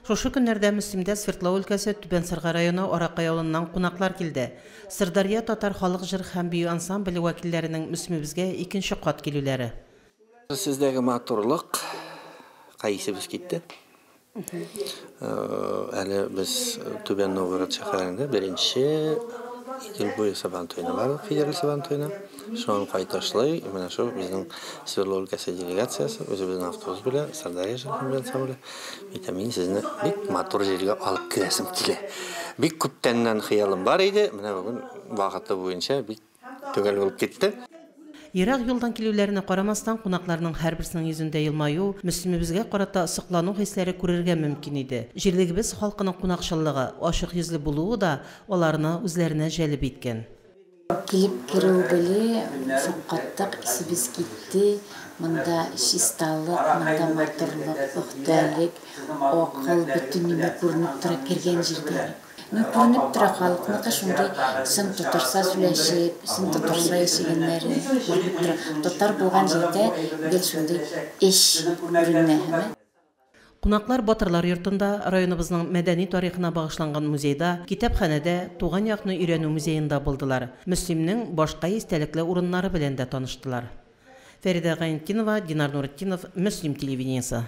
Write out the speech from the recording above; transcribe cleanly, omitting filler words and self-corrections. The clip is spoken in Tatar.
Шушы көннәрдә Мөслимдә Свердлау өлкәсе Түбән Сырга районы Аракай авылыннан кунаклар килде. Сырдарья татар халык җыр һәм бию ансамбле вәкилләренең Мөслимебезгә икенче кат килүләре. Сездәге матурлык исебез китте. Әле без Түбән Новгород шәһәрендә беренче Идел буе Сабантуена бардык, федераль Сабантуена. Шуннан кайтышлый, менә шул безнең Свердлов өлкәсе делегациясе үзебезнең автобус белән, Сырдарья җыр һәм бию ансамбле. Әйтәм, мин сезне бик матур җиргә алып керәсем килә. Бик күптәннән хыялым бар иде, менә бүген вакыты буенча бик төгәл булып китте. Ерак юлдан килүләренә карамастан, кунакларның һәрберсенең йөзендә елмаю, Мөслимебезгә карата соклану хисләре күрергә мөмкин иде. Җирлегебез халкының кунакчыллыгы, ачык йөзле булуы да аларны үзләренә җәлеп иткән. Килеп керү белән шаккаттык, исебез китте. Монда чисталык, монда матурлык, пөхтәлек, акыл, бөтен нәмә күренеп тора кергән җирдә. Ну, күренеп тора халыкныкы шундый чын татарча сөйләшеп, чын татарча яшәгәннәре күренеп тора. Татар булган җирдә гел шундый эш күренә, һәме. Кунаклар Батырлар йортында, районыбызның мәдәни тарихына багышланган музейда, китапханәдә, туган якны өйрәнү музеенда булдылар. Мөслимнең башка истәлекле урыннары белән дә таныштылар. Фәридә Гайнетдинова, Динар Нуретдинов, Мөслим телевидениесе.